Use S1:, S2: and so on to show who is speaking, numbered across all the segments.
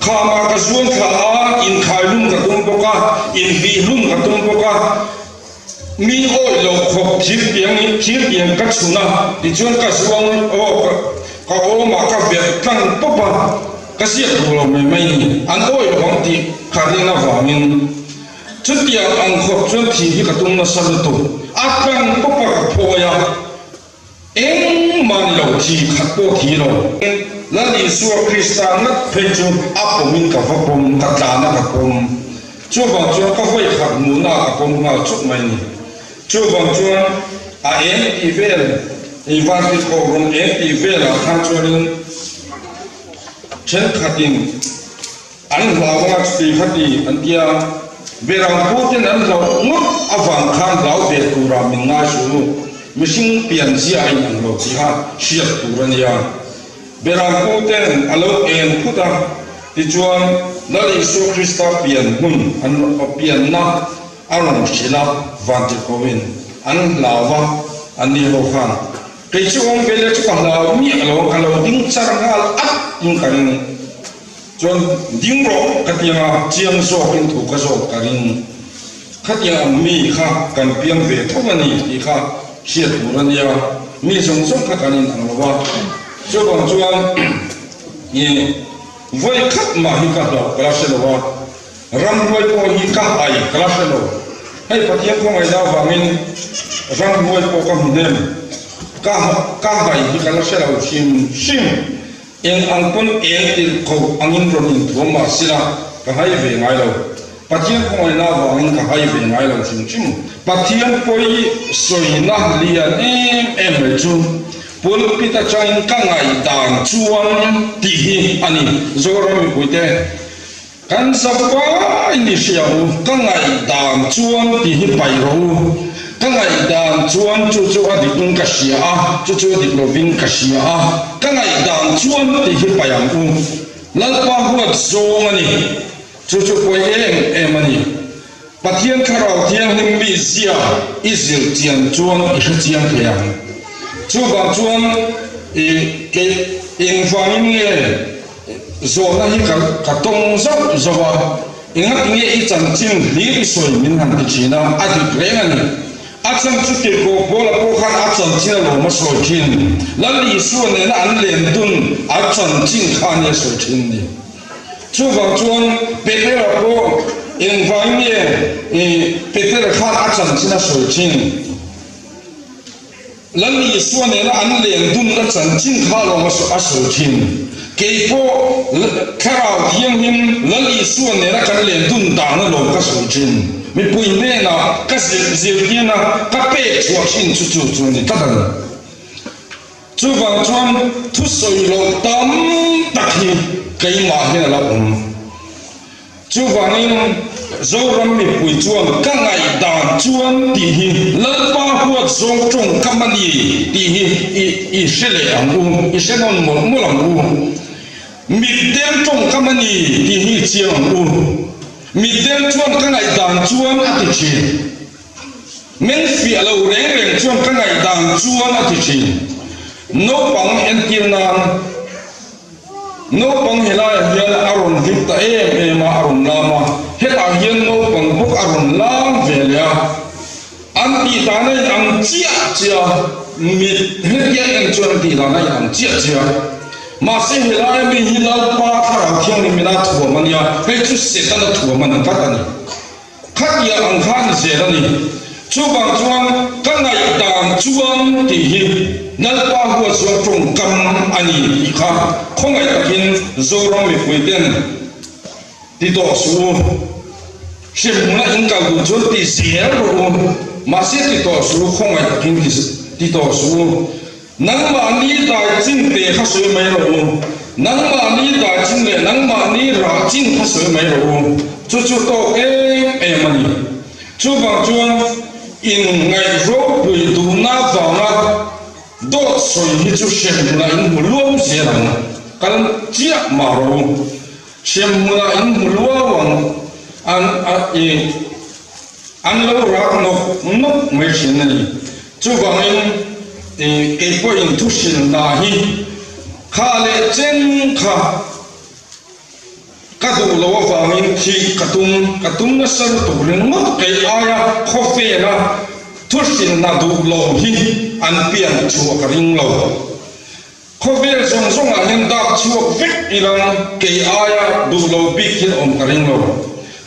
S1: Khamah ka zuang thla a, inkhailum ka tum bawk a, inhlihlum ka tum bawk a. Mi awih loh khawp thirtiang thirtiang ka chhun a, tichuan ka zuang aw ka awmah ka verh tlang pawp a, ka ziak duh lo mai mai ni. An awih lo ang tih ka rin avangin chutiang ang khawp chuan thih hi ka tum nasa lutuk. A tlang pawp a ka phawi a. Engmah ni lo, thi khat pawh thi lo. Lal Isua Krista ngat phei chu a pawmin ka va pawm, ka tlana ka pawm. Chuvang chuan ka vawi khat hmuhna ka pawm nghal chuk mai ni. Chuvang chuan a eng tih vel, i vantirhkoh rawn eng tih velah khan chuanin thenkhatin an hlau anga chuti khati an tia, Berang puten an hlauh ngawt avang khan hlau ve turah min ngai suh u, mihring pian zia a inang lo tih a hriat tur a nia. Berang puten a lo en phut a, tichuan Lal Isua Krista pian hmun an pianna a rawn hrilh a, vantirhkohin an hlau va, anni ho khan kei chu awm ve le chu ka hlau miah lo, ka lo ding char nghal at in ka ring. Chuan ding rawh ka ti anga chiang zawkin thu ka zawt ka ring. Khatiang ang mi kha kan piang ve tho a ni tih kha hriat tur a nia, mi zawng zawng kha kan inang lo a. Chuvang chuan i vawi khat mah hi ka hlauh ka la hre lo a, ramhuai pawh hi ka hai ka la hre lo. Hei Pathian khawngaihna avangin ramhuai pawh ka hmu hnem, ka ka hai hi ka la hre lo hrim hrim. Eng ang pawn eng tirh ko angin rawn inthuam mah sila ka hai ve ngai lo. Pathian khawngaihna avangin ka hai ve ngai lo hrim hrim. Pathian pawi sawina lian em em mai chu pulpit atangin ka ngaihdan chuan tih hi a ni. Zoram mipuite Kan zapai ni hria u, ka ngaihdan chuan ti hi paih rawh u. Ka ngaihdan chuan chu chu a dik in ka hria a, chu chu a dik lovin ka hria a, ka ngaihdan chuan ti hi paih ang u. Lalpa huat zawng a ni, chu chu pawi em em a ni. Pathian Thlarau Thianghlim mi zia i zir chian chuan i hre chiang thei ang. Chuvang chuan i kei engvangin nge Zawhna hi ka ka tawng zauh zauh a, enga tinge i chanchin hlir i sawi min han ti thin a, a dik reng a ni. A chhan chu tirhkoh Paula pawh khan a chanchin a lawm a sawi thin. Lal Isua nena an len dun a chanchin kha a ni a sawi thin ni. Chuvang chuan Petera pawh engvangin nge i Petera khan a chanchin a sawi thin? Lal Isua nena an len dunna chanchin kha lawng a sawi thin. Kei pawh Thlarau Thianghlim Lal Isua nena kan len dun dan a lawm ka sawi thin. Mipui hnenah ka zirtirna ka pek chhuah thin chu chu chu a ni tlat a ni. Chuvang chuan thusawi loh tam tak hi keimah hian a la awm. Chuvangin, Zoram mipui chuan ka ngaihdan chuan tih hi Lalpa huat zawng tawngkam a ni tih hi i i hre leh ang u, i hre nawn mawlh mawlh ang u. Mitdel tawngkam a ni tih hi i chiang ang u. Mitdel chuan ka ngaihdan chuan a ti thin. Min fiah lo reng reng chuan ka ngaihdan chuan a ti thin. Naupang entir nan. Naupang helaiah hian a rawn hlim ta em em a, a rawn lam a, hetah hian naupang bawk a rawn lam ve leh a, an tih dan a inang chiah chiah a, mit hetia en chuan an tih dan a inang chiah chiah a, mahse helaia mi hi Lalpa Thlarau Thianghlim ina thuam a nia, hei chu Setana thuam a ni tlat a ni. Khatia ang kha ni zel a ni. Chuvang chuan ka ngaihdan chuan tih hi Lalpa huat zawng tawngkam a ni tih kha khawngaih takin Zoram mipui ten ti tawh suh u. Hremhmuna in kal duh chuan ti zel rawh u. Mahse ti tawh suh u, khawngaih takin ti tawh suh u. Nangmahni dai chin te kha sawi mai rawh u. Nangmahni dai chin leh nangmahni rah chin kha sawi mai rawh u. Chu chu tawk em em a ni. Chuvang chuan in ngaih ropui duhna vanga dawt sawi hi chu hremhmunah in hmu luau zel ang. Kal chiah mah rawh u. Hremhmunah in hmu luau ang. An a i an lo rak nawk nawk mai thin a ni. Chuvangin kei pawhin thu hrilhna hi kha leh chen kha Ka duh lo avangin thih ka tum, ka tum nasa lutuk ringawt kei aia khawvela thuhrilhna duh lo hi an pian chhuah ka ring lo. Khawvel zawng zawngah hian dak chhuak vek ilang kei aia duh lo bik hian awm ka ring lo.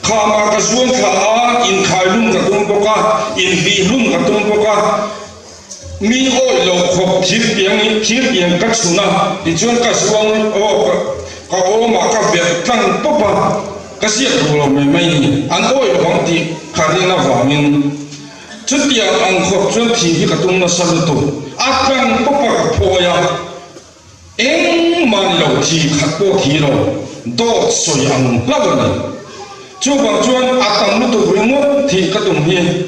S1: Khamah ka zuan thla a, inkhailum ka tum bawk a, invihlum ka tum bawk a, Mi awih lo khawp thirpiang thirpiang ka chhun a, tichuan ka zuang aw ka awmah ka verh tlang pawp a, ka ziak duh lo mai mai ni, an awih lo ang tih ka rin avangin chutiang ang khawp chuan thih hi ka tum nasa lutuk, a tlang pawp a ka phawi a, engmah ni lo thi khat pawh thi lo, dawt sawi ang hlauh a ni. Chuvang chuan a tam lutuk ringawt thih ka tum hi.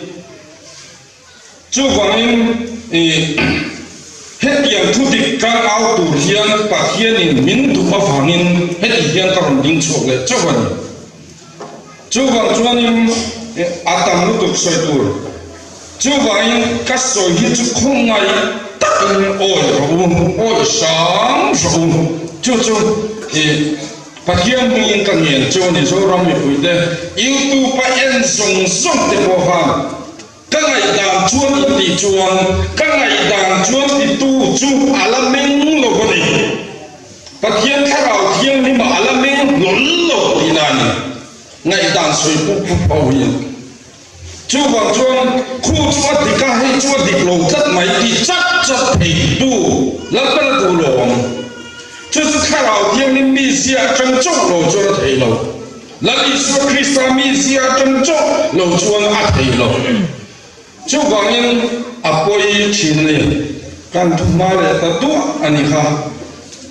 S1: Chuvangin, i hetiang thu dik tlang au tur hian Pathianin min duh avangin heti hian ka rawn ding chhuak leh chauh a ni. Chuvang chuanin a tam lutuk sawi tur. Chuvangin ka sawi hi chu khawngaih takin awi rawh u, awi hram rawh u. Chu chu i Pathian hmingin ka ngen chu a ni. Zoram mipuite YouTube a en zawng zawng te pawh khan Ka ngaihdan chuan i tih chuan ka ngaihdan chuan titu chu a la meng lo a ni. Pathian Thlarau Thianghlima a la meng hlawl lo tihna a ni. Ngaihdan sawi pup pup ho hi. Chuvang chuan khu chu a dik a, hei chu a dik lo tlat mai tih chat chat theitu Lalpan a duh lo ang. Chu chu Thlarau Thianghlim mizia atang chauh lo chuan a thei lo. Lal Isua Krista mizia atang chauh lo chuan a thei lo. Chuvangin a pawi thin a ni. Kan thu hma leh ta duah a ni kha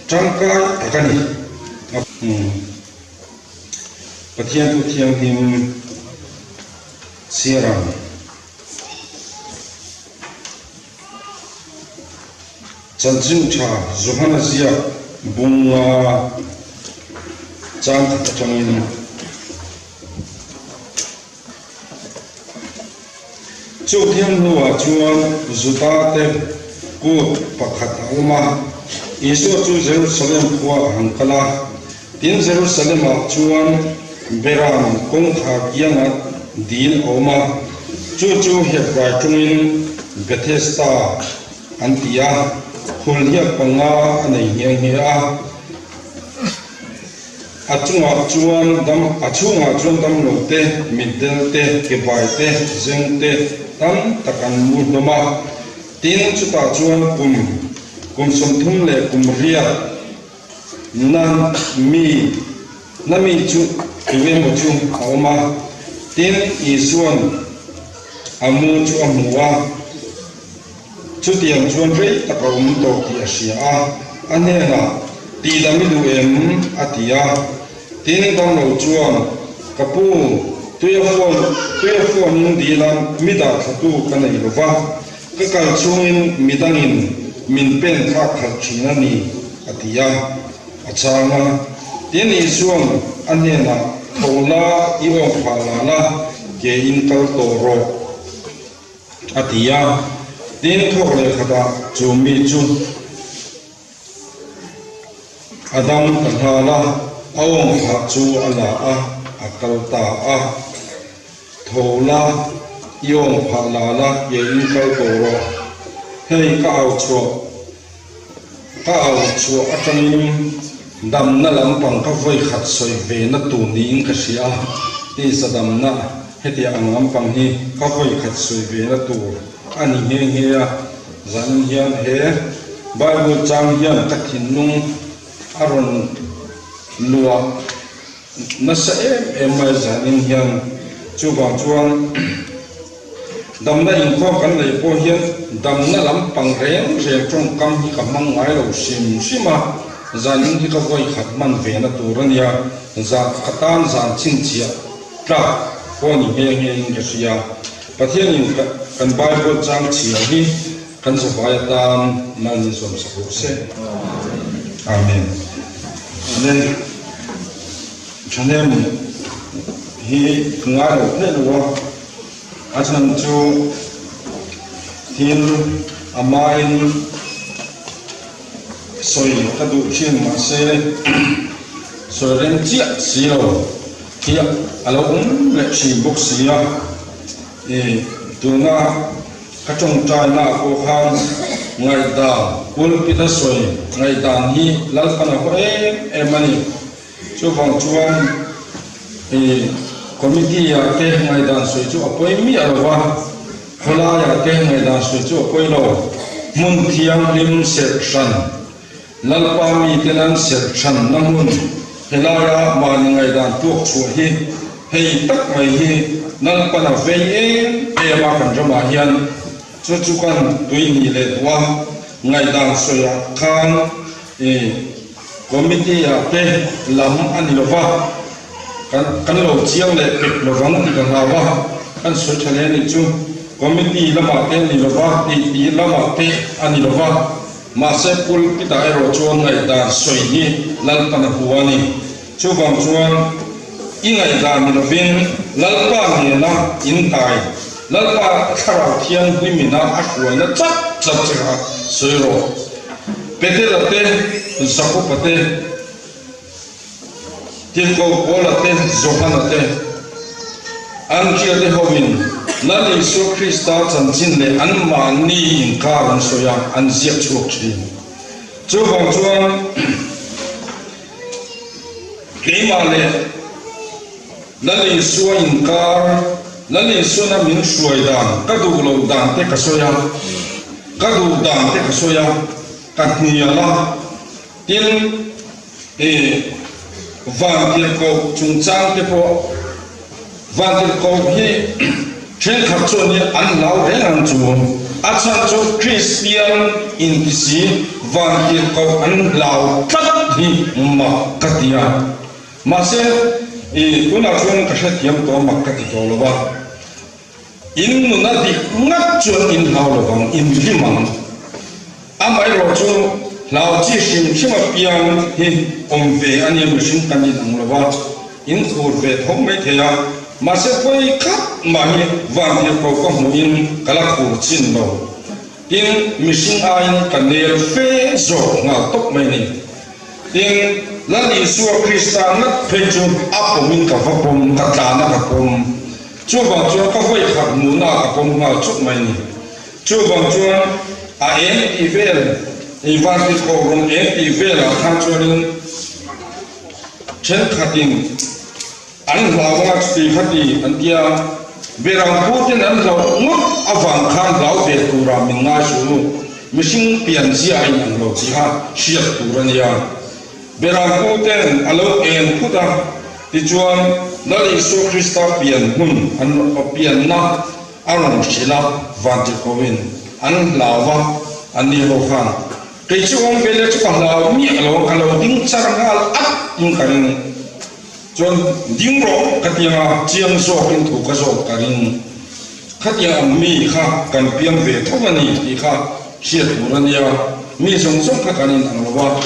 S1: tangkai tak a ni. Pathian thu thianghlim chhiar ang. Chanchin tha Johana ziak bunga chang khat atangin chu thil hnuah chuan Juda te kut pakhat a awm a, Isua chu Jerusalem khua a han kal a. Tin, Jerusalem-ah chuan Beram kawngkhar kianga dil a awm a, chu chu Hebrai tawngin Bethesda an ti a, hulhliak panga a nei nghe nghe a. A chungah chuan dam, a chhungah chuan damlo te, mitdel te, kebai te, zeng te tam tak an mu hlawm a. Tin, chutah chuan kum kum 30 leh kum riat Na mi, na mi chu tu emaw chu a awm a, tin Isua'n a mu chu a hmu a, chutiang chuan rei tak a awm tawh tih a hria a, a hnenah, Tihdam i duh em? a ti a. Tin damlo chuan, Ka pu, tuia phone, tuia phone-in dil a, mi dah thlatu ka nei lo va, Ka kal chhungin midangin min pen thlak khalh thin a ni, a ti a. A chhang a, Tin Isua'n a hnenah, Tho la, i awm phah la la, ke in kal tawh rawh, a ti a. Tin thawk leh khatah chu mi chu a dam ta nghal a, a awm phah chu a la a, a kal ta a. Tho la, i awm phah la la, ke in kal tawh rawh. Hei ka au chhuah, ka au chhuah atangin damna lampang ka vawi khat sawi ve na tur niin ka hria a, tisa damna hetiang ang lampang hi ka vawi khat sawi ve na tur a ni nghe nghe a. Zanin hian he Bible chang hian ka thinlung a rawn luah. Nasa em em mai zanin hian chuvang chuan damna inkhawm kan neih pawh hian damna lampang reng reng tawngkam hi ka hmang ngai lo hrim hrim a, zanin hi ka vawi khat hman ve na tur a nia, zah ka tan zan chhinchhiah tlak pawh ni nghe nghe in ka hria. Pathianin kan Bible chang chhiar hi kan zavai atan mal min sawmsak rawh se. Amen. Amen. Thahnem hi ka ngai lo hle lo a, a chhan chu thil a mahin sawi ka duh thin mahse. Sawi reng chiah si lo hi a lo awm leh thin bawk si a. I tuna ka tawngtaina ah pawh khan ngaihdan pulpit a sawi ngaihdan hi Lalpan a haw em em a ni. Chuvang chuan i committee ah te ngaihdan sawi chu a pawi miah lo va, khawlai ah te ngaihdan sawi chu a pawi lo. Hmun thianghlim serh hran Lalpa miten an serh chhanna hmun helaia mahni ngaihdan puak chhuah hi hei tak mai hi Lalpan a vei em em a kan ramah hian chu chu kan tui hnih leh duh a ngaihdan sawiah khan i committee ah te lam a ni lova kan kan lo chiang leh pek lovang tih ka hlau a kan sawi tha hle a nih chu committee lamah te a ni lova tih tih lamah te a ni lova. Mahse pulpit-ah erawh chuan ngaihdan sawi hi Lalpan a hua a ni. Chuvang chuan i ngaihdan ni lovin Lalpa nena intai, Lalpa Thlarau Thianghlimina a hruaina chak chak che kha sawi rawh. Petera te, Jakoba te, Tirhkoh Paula te, Johana te, Andria te hoin Lal Isua Krista chanchin leh anmahni inkar an sawi a, an ziak chhuak thin. Chuvang chuan keimah leh Lal Isua inkar, Lal Isuana min hruai dan, ka duh loh dan te ka sawi a, ka duh dan te ka sawi a, ka hnial a. Tin, i vantirhkoh chungchang te pawh, vantirhkoh hi thenkhat chuan hi an hlau reng ang chu. A chhan chu Kristian inti si vantirhkoh an hlau tlat hi mak ka ti a. Mahse, i tunah chuan ka hrethiam tawh mak ka ti tawh lo va. In nuna dik ngat chuan in hlau lovang, in hlim ang. Amaherawh chu hlau chi hrim hrim apiang hi awm ve a nia mihring kan inang lo a, in khur ve tho mai thei a, mahse pawi khat mah hi vantirhkoh ka hmuhin ka la khur chin lo. Tin, mihring aiin ka nel fe zawk nghal tawp mai ni. Tin, Lal Isua Krista ngat phei chu a pawmin ka va pawm, ka tlan a ka pawm. Chuvang chuan ka vawi khat hmuhna ah ka pawm nghal chuk mai ni. Chuvang chuan a eng tih vel, i vantirhkoh rawn eng tih velah khan chuanin thenkhatin an hlau anga chuti khati an tia, Berangpu ten an hlauh ngawt avang khan hlau ve turah min ngai suh u, mihring pianzia a inang lo tih kha hriat tur a nia. Berangpu ten a lo eng phut a, tichuan Lal Isua Krista pian hmun an pianna a rawn hrilh a, vantirhkohin an hlau va, an ni ho khan kei chu awm ve le chu ka hlau miah lo, ka lo ding char nghal at in ka ring. Chuan ding rawh ka ti anga chiang zawkin thu ka zawt ka ring. Khatiang ang mi kha kan piang ve tho a ni tih kha hriat tur a nia, mi zawng zawng kha kan inang lo va.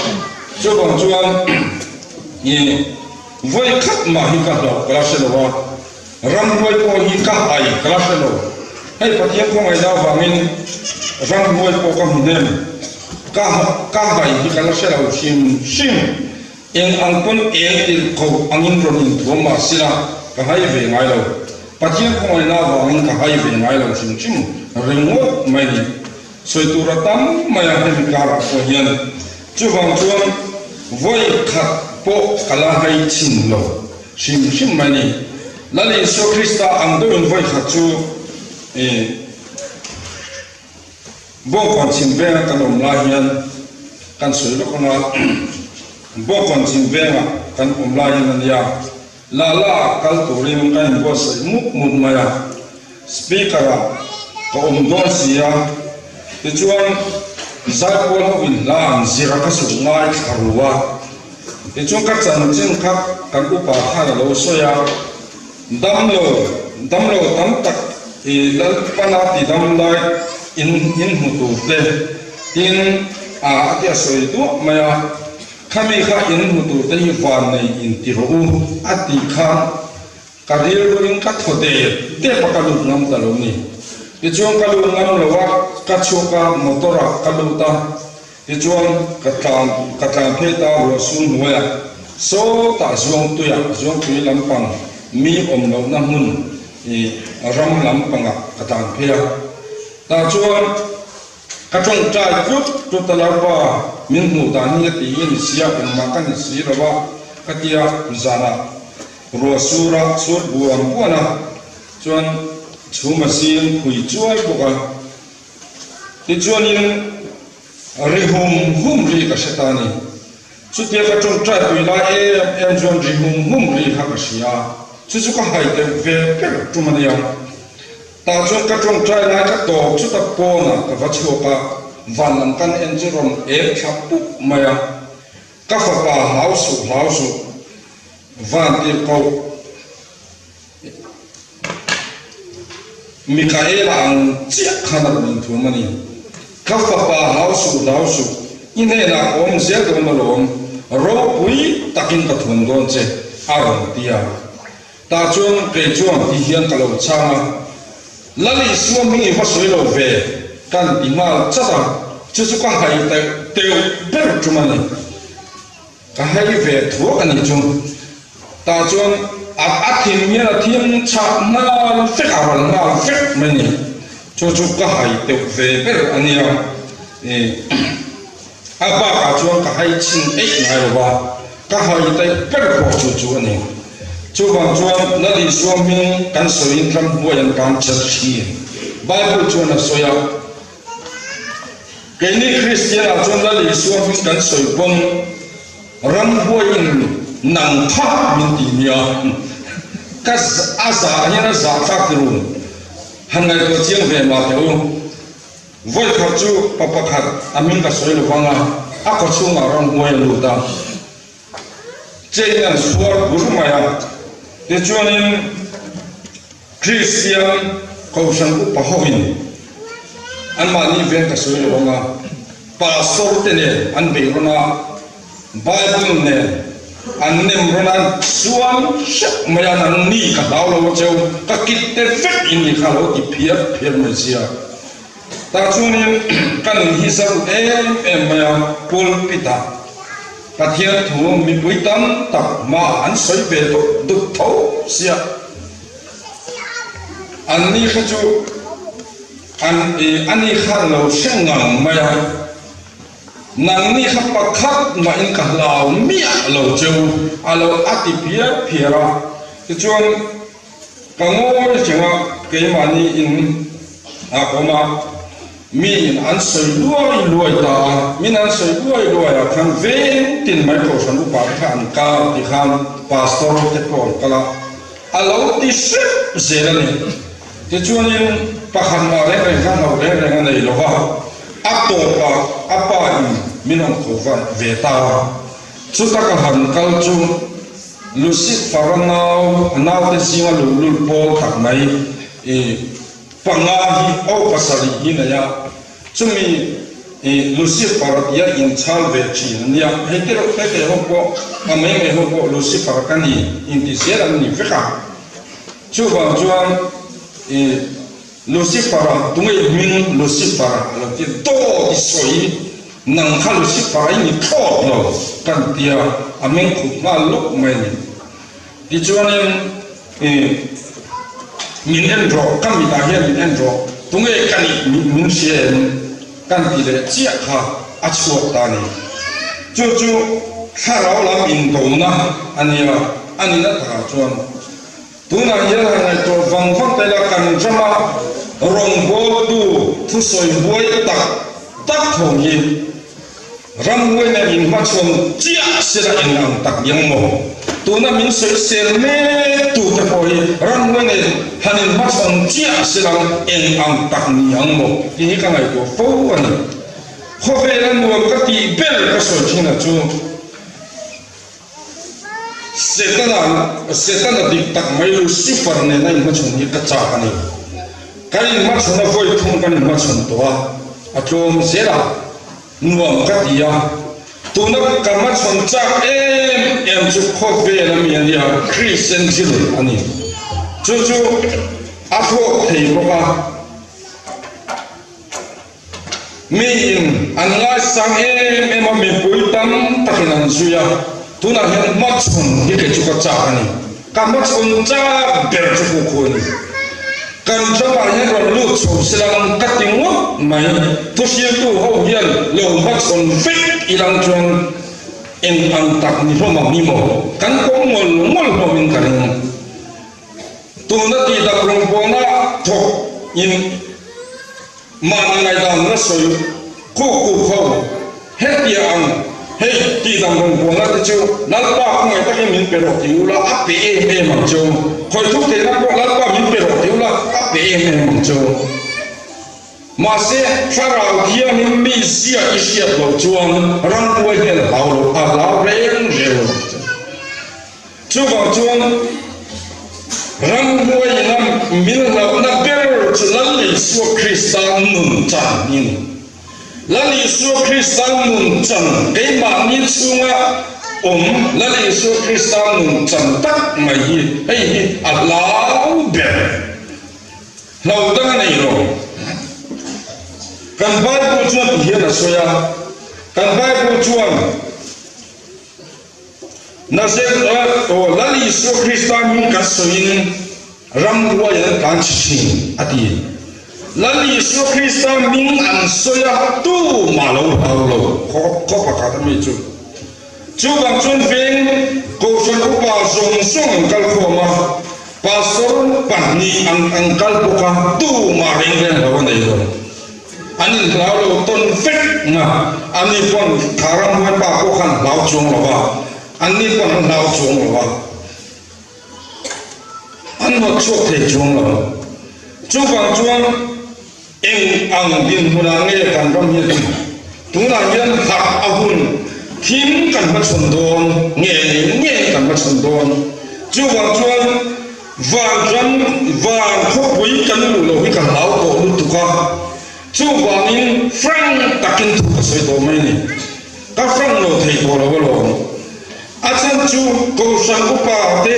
S1: Chuvang chuan i vawi khat mah hi ka hlauh ka la hre lo a, ramhuai pawh hi ka hai ka la hre lo. Hei Pathian khawngaihna avangin ramhuai pawh ka hmu hnem, ka ka hai hi ka la hre lo hrim hrim. Eng ang pawn eng tirh ko angin rawn inthuam mah sila ka hai ve ngai lo. Pathian khawngaihna avangin ka hai ve ngai lo hrim hrim ringawt mai ni. Sawi tur a tam mai a hemi karah pawh hian. Chuvang chuan vawi khat pawh ka la hai chhin lo hrim hrim mai ni. Lal Isua Krista ang deuhin vawi khat chu i Bawngkawn chhim venga kan awm lai hian kan sawi lawk ang a, Bawngkawn chhim venga kan awm lai hian a nia, la la ah kal turin ka inbuatsaih mup mup mai a, speaker ah ka awm dawn si a, tichuan zaipawl ho in hla an zir a ka suk ngai thla ru a, tichuan ka chanchin kha kan upa khan a lo sawi a, Damlo, damlo tam tak i Lalpana ti dam lai in in hmu tur te tin a a ti a sawi duah mai a, khami kha in hmu tur te hi van nei in ti rawh u a tih khan ka rilru in ka thaw dep dep a ka lut ngam ta lo ni. Tichuan ka lut ngam lo a, ka chhuak a motor ah ka lut a, tichuan ka tlan ka tlan phei ta ruah sum hnuaiah. Sawtah Zuangtuiah, Zuangtui lampang mi awm lohna hmun i ram lampangah ka tlan phei a. Tah chuan ka tawngtai tlut tlut a Lalpa min hmuh dan hi a ti i ni sia, engmah ka ni si lo a ka ti a, zanah ruah sur a sur buan buan a, chuan chhum a zing phui chuai bawk a. Tichuanin ri hum hum ri ka hre ta a ni. Chutia ka tawngtai pui lai em em chuan ri hum hum ri kha ka hria a, chu chu ka hai deuh ve ber tum a nia. Tah chuan ka tawngtai lai ka tawp chuta pawnah ka va chhuak a, van lam kan en chu rawn ek thla pup mai a, Ka fapa hlau suh hlau suh, van tir koh. Mikaela ang chiah khan a rawn inthuam a ni. Ka fapa hlau suh hlau suh, i hnenah ka awm zel dawn alawm, ropui takin ka thuam dawn che, a rawn ti a. Tah chuan kei chuan ti hian ka lo chhang a, Lal Isua hming i va sawi lo ve, kan ti nghal chat a, chu chu ka hai teuh teuh ber tum a ni. Ka hei ve thuak a nih chu. Tah chuan a a thim hian a thim chhah nghal vek a, ral nghal vek mai a ni. Chu chu ka hai teuh ve ber a nia. Ih a bakah chuan ka hai chhin eih ngai lo va, ka hai taih ber pawh chu chu a ni. Chuvang chuan Lal Isua hming kan sawiin ramhuai an tan chat thin. Bible chuan a sawi a. Keini Kristian-ah chuan Lal Isua hming kan sawi pawn ramhuaiin nang kha min ti nia. Ka a zah hian a zah thlak ti ru. Han ngaihtuah chiang ve mah teh u. Vawi khat chu pa pakhat a hming ka sawi lo vang a, a kawchhungah ramhuai a lut a. Chain an suar bur mai a. Tichuanin Kristian Kohhran upa hoin anmahni veng ka sawi lo ang a, Pastor te nen an bei rawn a, Bible nen an nem rawn a, suan hrep mai a, nangni ka hlau lo a cheu, ka kit te vek in ni kha lo ti phiar phiar mai sia. Tah chuanin ka nun hi za ru em em mai a, pulpit ah Pathian thu mipui tam tak hma an sawi ve dup dup tho sia. An ni kha chu an i a ni kha an lo hre ngang mai a, nangni kha pakhat mahin ka hlau miah lo cheu a lo a ti phiar phiar a, tichuan Ka ngawi reng a, keimahni in a awm a, mi in an sawi luai luai ta a, min an sawi luai luai ah khan veng tin mai kohhran upa te kha an kar ti khan pastor te pawh an kal a, a lo ti hrep zel a ni. Tichuanin pakhat mah reng reng kha hlauh reng reng a nei lo va, a tawpah a pa in min rawn ko ve ta a, chuta ka han kal chu, Lucifer-a nau, a naute zinga luhlul pawl tak mai i panga hi aw pasarih hi nei a, chumi i Lucifer-a tia inchhal ve thin a nia. Hei te reuh tete ho pawh, a mai mai ho pawh Lucifer ka ni inti zel an ni vek a. Chuvang chuan i Lucifer-a, tunge i hming Lucifer-a a lo ti a, dawt i sawi Nang kha Lucifer-a i ni thlawt lo kan ti a, a meng khup nghal lawk mai a ni. Tichuanin i min en rawh, ka mitah hian min en rawh, tunge ka nih min hria em kan ti leh chiah kha a chhuak ta a ni. Chu chu thlarau lam indona a nia, a nihna takah chuan. Tunah hian han ngaihtuah vang vang ta ila kan rama rawngbawltu thusawi huai tak tak thawm hi ramhuai nen inhmachhawn chiah sela eng ang tak ni ang maw? Tuna min sawisel mek tu te pawh hi ramhuai nen han inhmachhawn chiah sela eng ang tak ni ang maw tih hi ka ngaihtuah fo a ni. Khawvela nuam ka tih ber ka sawi thin a chu. Setana, Setana dik tak mai Lucifer nen a inhmachhawn hi ka chak a ni. Kan inhmachhawn a vawi thum kan inhmachhawn tawh a, a tlawm zel a, nuam ka ti a. Tuna ka hmachhawn chak em em chu khawvel ami a nia, Christian Drill a ni. Chu chu a hlawk thei bawk a. Mi in an ngaisang em em a, mipui tam takin an zui a. Tunah hian hmachhawn hi kei chu ka chak a ni. Ka hmachhawn chak ber chu khu khu a ni. Kan ramah hian rawn lut chho silang ka ti ngawt mai. Thuhriltu ho hian lo hmachhawn vek ilang chuan eng ang tak ni hlawm ang ni maw? Kan pawm ngawl ngawl hlawmin ka ring. Tuna tihdak rawngbawlna thawk in Mahni ngaihdan la sawi kuk kuk ho hetia ang hei tih dang rawn bualna te chu Lalpa khawngaih takin min pe rawh ti ula a pe em em ang chu. Khawi thuk theihna pawh Lalpa min pe rawh ti ula a pe em em ang chu. Mahse thlarau thiangin mi zia i hriat loh chuan rambuai hian a hlau lo a hlau reng reng lo ang chu. Chuvang chuan ramhuaiin a min hlauhna ber chu Lal Isua Krista nun chan hi a ni. Lal Isua Krista nun chan, keimahni chhunga awm Lal Isua Krista nun chan tak mai hi hei hi a hlau ber. Hlau dang a nei lo. Kan Bible chuan ti hian a sawi a, kan Bible chuan, Nazareth aw Lal Isua Krista hming kan sawiin ramruai an tlan chhe thin, a ti. Lal Isua Krista hming an sawi a, tumah lo hlau lo khaw pakhat a mi chu. Chuvang chuan veng Kohhran upa zawng zawng an kal khawm a, Pastor pahnih ang an kal bawk a, tumah reng reng lo a nei lo. An inhlau lo tawn vek nga, anni pawn kha ramhuai pa pawh khan hlau chuang lo va, anni pawn an hlau chuang lo va, an hnawt chhuak thei chuang lo. Chuvang chuan eng ang dinhmunah nge kan ram hi a din? Tunah hian harh a hun thim kan hmachhawn dawn nge nge kan hmachhawn dawn? Chuvang chuan Vanram, van khawpui kan luh loh hi ka hlau tawh lutuk a, chuvangin frank takin thu ka sawi tawh mai a ni. Ka frank lo thei tawh lo alawm. A chhan chu Kohhran upa te,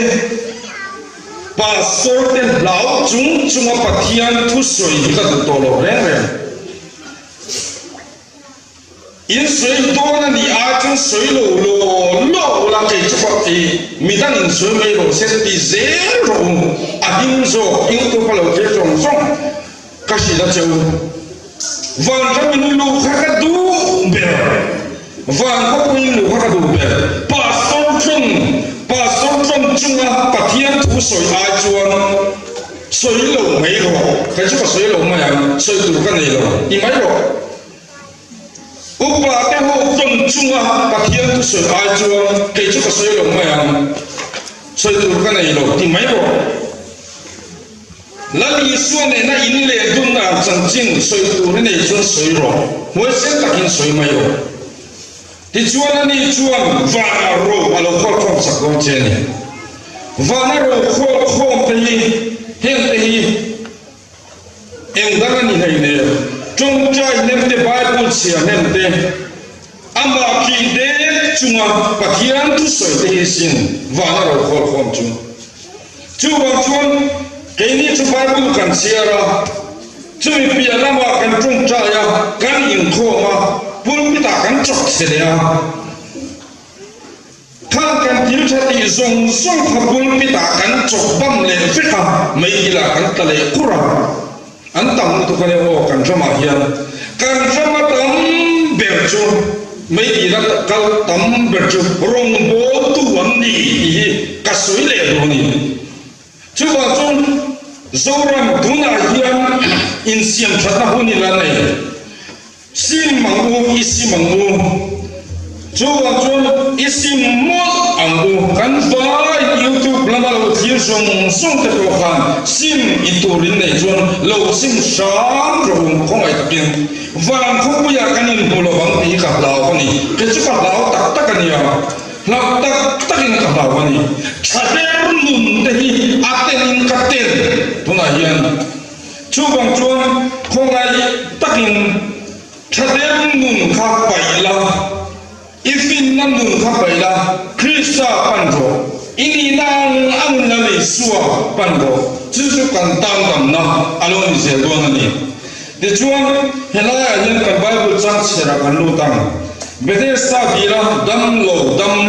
S1: Pastor te hlau chung chunga Pathian thusawi hi ka duh tawh lo reng reng. In sawi dawn a nih ai chuan sawi lo law law ula kei chu pawh i midang in sawi mai rawh se ti zel rawh u, a him zawk YouTube a lo thlir zawng zawng ka hrilh a che u. Vanram in luh kha ka duh ber, van khawpui in luh kha ka duh ber, Pastor tawng Pastor tawng chunga Pathian thu sawi ai chuan sawi lo mai rawh, kei chu ka sawi lo mai ang, sawi tur ka nei lo, ti mai rawh. Upa te ho tawn chunga Pathian thusawi ai chuan kei chu ka sawi lo mai ang, sawi tur ka nei lo ti mai rawh. Lal Isua nena in leh dun ang chanchin sawi tur i nei chuan sawi rawh, hmuaisen takin sawi mai rawh. Tichuan ani chuan vana ro a lo khawlkhawm sak dawn che a ni. Vana ro khawlkhawm te hi heng te hi Eng dang a ni hleinem, tawngtai hnem te, Bible chhia hnem te, amah kih dek chunga Pathian thusawi te hi sin van a ro khawlkhawm chu. Chuvang chuan keini chu Bible kan chhiar a, chumi piah lamah kan tawngtai a, kan inkhawm a, pulpit ah kan chawk chhe leh a. Thal kan thil tha tih zawng zawng kha pulpit ah kan chawk bam leh vek a, meidil ah kan tla leh kur a, an tam lutuk a nia aw kan ramah hian. Kan rama tam ber chu meidil a kal tam ber chu rawngbawltu an ni tih hi ka sawi leh duh a ni. Chuvang chuan Zoram tunah hian insiam thatna hun i la nei. Sim ang u, i sim ang u. Chuvang chuan i sim mawlh ang u. Kan vai YouTube lama lo thlir zawng zawng te pawh khan sim i tur in nei chuan lo sim hram rawh u khawngaih takin. Van khawpuiah kan inhmu lo ang tih hi ka hlau a ni. Kei chu ka hlau tak tak a nia. Hlau tak takin ka hlau a ni. Tha ber nun te hi a telin ka tel tunah hian. Chuvang chuan khawngaih takin thadem nun kha paih la, i finna nun kha paih la, Krista pan rawh, i nihna ang ang Lal Isua pan rawh, chu chu kan tan damna a lo ni zel dawn a ni. Tichuan, helaiah hian kan Bible chang chherah kan lut ang. Bethesda dila dam lo dam.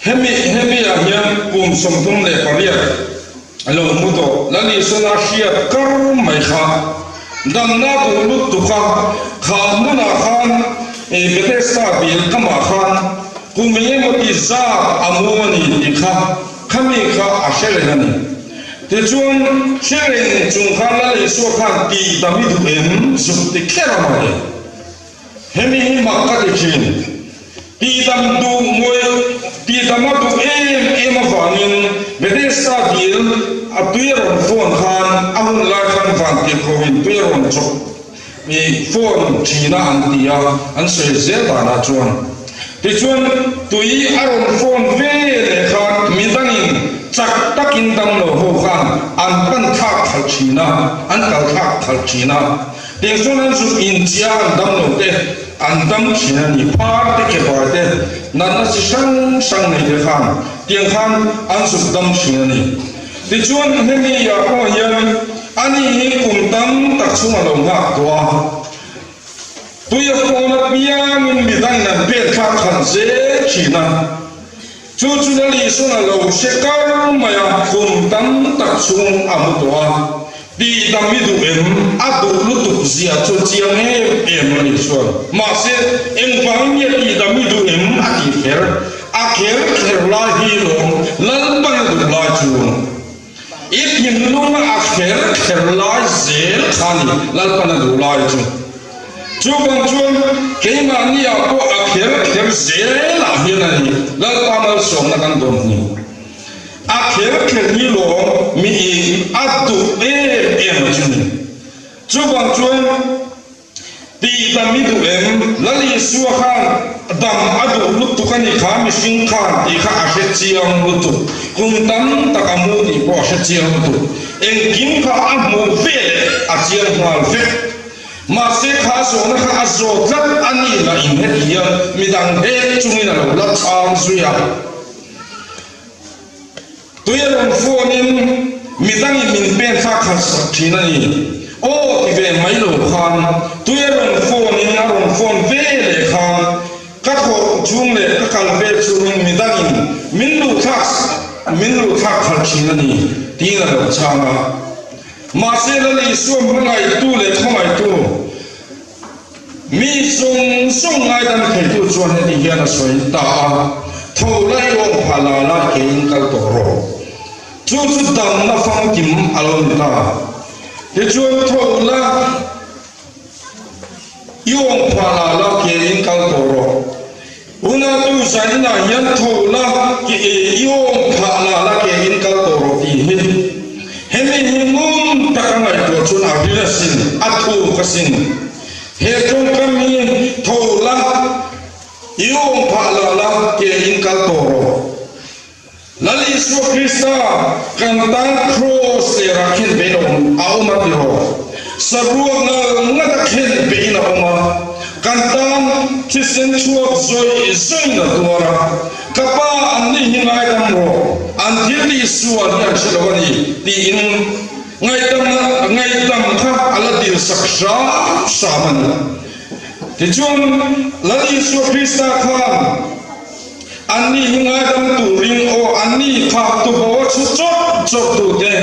S1: Hemi hemi-ah hian kum 38 a lo hmu tawh. Lal Isuan a hriat kar mai kha damna duh lutuk a, kha hmunah khan Bethesda dil kamah khan kum eng emaw ti zat a mu a ni tih kha khami kha a hre reng a ni. Tichuan hre reng chung khan Lal Isua khan tih dam i duh em zuk ti kher a mawle. Hemi hi mak ka ti thin. Tihdam duh ngawih, tihdam a duh em em avangin Bethesda dil a tui a rawn phone khan a hun lai khan vantirhkohin tui a rawn chawp i phone thin a an ti a, an sawi zel danah chuan. Tichuan tui a rawn phone ve leh khan midangin chak takin damlo ho khan an pan thlak khalh thin a, an kal thlak khalh thin a. Tiang chuan an zuk in chia an dam lo te, an dam thin a ni. Phar te, kebai te, natna chi hrang hrang nei te khan tiang khan an zuk dam thin a ni. Tichuan hemi ah pawh hian ani hi kum tam tak chhung a lo nghak tawh a, tui a pawn apiangin midangin an pen thlak khalh zel thin a. Chu chu Lal Isuan a lo hre kar mai a, kum tam tak chhung a hmu tawh a, tihdam i duh em? A duh lutuk zia chu chiang em em Lal Isuan. Mahse, engvangin nge tihdam i duh em? a tih kher. A kher kher lai hi lawm Lalpan a duh lai chu. I thinlunga a kher kher lai zel kha ni Lalpan a duh lai chu. Chuvang chuan keimahni-ah pawh a kher kher zelah hian a ni Lalpa malsawmna kan dawn ni. A kher kher hi lawm miin a duh em em a chu ni. Chuvang chuan Tih dam i duh em? Lal Isua khan dam a duh lutuk a ni kha mihring khan tih kha a hre chiang lutuk. Kum tam tak a mu tih pawh a hre chiang lutuk. Engkim kha a hmuh ve leh a chiang nghal vek. Mahse kha zawhna kha a zawh tlat a nih lah in heti hian midang hek chungin a lo la chhang zui a. Tui a rawn phone-in midangin min pen thlak khalh sak thin a ni. Aw ti ve mai lo khan tui a rawn phone-in a rawn phone ve leh khan ka thawh chung leh ka kal vel chungin midangin min luh thlak min luh thlak khalh thin a ni tiin a lo chhang a. Mahse Lal Isua hmangaihtu leh khawngaihtu Mi zawng zawng ngaidam theitu chuan heti hian a sawi ta a, Tho la i awm phah la la keiin kal tawh rawh. Chu chu damna famkim a lo ni ta. Tichuan tho la i awm phah la la keiin kal tawh rawh. Unatu zaninah hian tho la i awm phah la la keiin kal tawh rawh tih hi hemi hi ngun taka ngaihtuah chuan a ril asin, a thuk asin. He tawngkam hi tho la i awm phah la la keiin kal tawh rawh. Lal Isua Krista kan tan kraws lerah khen bein a awm a awm a ti rawh. Saruak ngal ngat a khen bein a awm a, kan tan thisen chhuak zawih zawih a tuar a, Ka Pa an ni hi ngaidam rawh, an thil tih sual hi an hre lo a ni tiin ngaihdamna ngaihdam kha a la dilsak hram hram a ni. Tichuan Lal Isua Krista khan Anni hi ngaidam turin aw anni kha tubo a chhu chawt chawt tute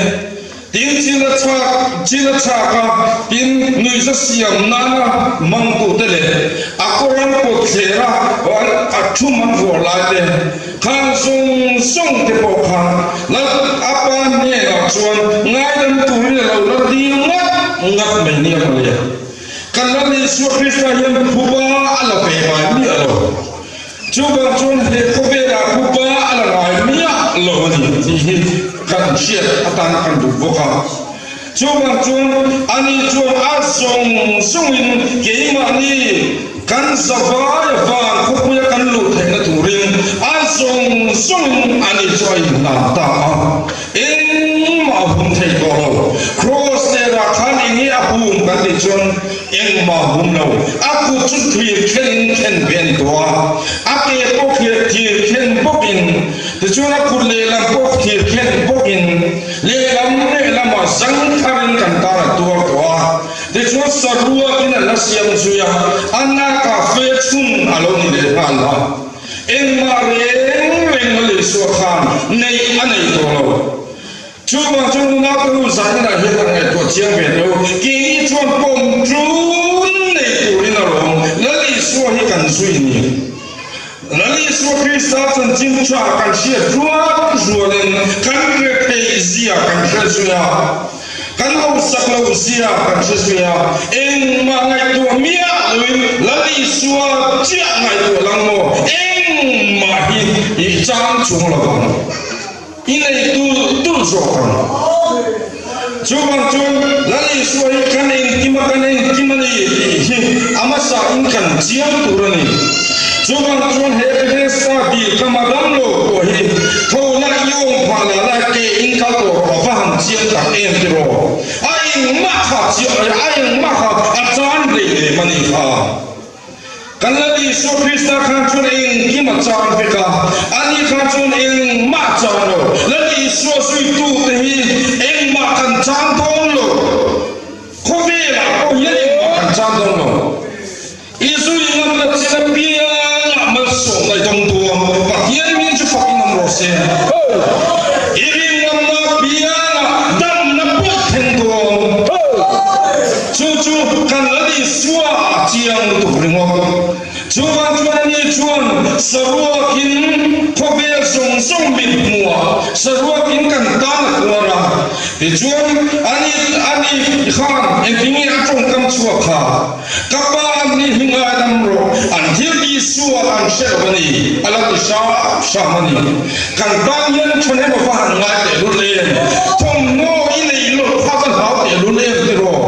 S1: tin chil a chhak chil a chhak a tin nuihza siam nana hmang tute leh a kawr an pawt thler a a thum an vuar lai te khan zawng zawng te pawh khan lal a pa hnenah chuan ngaidam turin a lo la dil ngat ngat mai nia mawle. Kan Lal Isua Krista hian phuba a la ve ngai miah lo. Chuvang chuan he khawvelah phuba a la ngai miah lo a ni tih hi kan hriat atan kan duh bawk a. Chuvang chuan ani chuan a zawng zawngin keimahni kan zavai van khawpuia kan luh theihna turin a zawng zawngin ani chu a inhlan ta a. Engmah a hum thei tawh lo. Kraws lerah khan eng nge a hum kan tih chuan engmah a hum lo. A kut chu thir thlenin thlen ve a ni tawh a, a ke pawh thir thlen bawkin, tichuan a kut lehlam pawh thir thlen bawkin lehlam lehlamah zang tharin kan tan a tuar tawh a. Tichuan saruakin an la siam zui a, a nakah fe chhun a lo ni leh nghal a. Engmah reng reng a ni. Isua khan neih a nei tawh lo. Chuvang chuan nunau te u zaninah hian han ngaihtuah chiang ve teh u, keini chuan pawm tlun nei turin a lawm, Lal Isua hi kan zui ni. Lal Isua Krista chanchin tha kan hriat rual rualin kan hre theih zia kan hre zui a, kan hausak loh zia kan hre zui a, engmah ngaihtuah miah loin Lal Isua chiah ngaihtuah lang maw engmah hi i chang chung lo vang. I nei tulh tulh zawk ang. Chuvang chuan Lal Isua hi kan engkim a, kan engkim a ni tih hi a hmasa in kan chiang tur a ni. Chuvang chuan he Bethesda dil kama damlo pawh hi tho la i awm phah la la ke in kal tawh rawh a va han chiang tak em tiraw? A engmah kha chiang a engmah kha a chan hlei lem a nih kha. Kan Lal Isua Krista khan chuan engkim a chang vek a, ani khan chuan engmah a chang lo. Lal Isua zuitute hi engmah kan chang dawn lo. Khawvelah pawh hian engmah kan chang dawn lo. I zui ngamna chin apiangah malsawmna i dawng dawn. Pathian hming chu fakin awm rawh se. I rin ngamna apiangah damna pawh i thleng dawn. Chu chu kan Lal Isua a chiang lutuk ringawt. Chuvang chuan ani chuan saruakin khawvel zawng zawng mit hmuh a, saruakin kan tan a tuar a. Tichuan ani ani khan engtinge a tawngkam chhuak kha? Ka pa an ni hi ngaidam rawh, an thil Isua an hre lo a ni, a la ti hram hram a ni. Kan tan hian thahnem a va han ngai tehlul em? Thawmhnaw i neih loh kha va hlau tehlul em tiraw?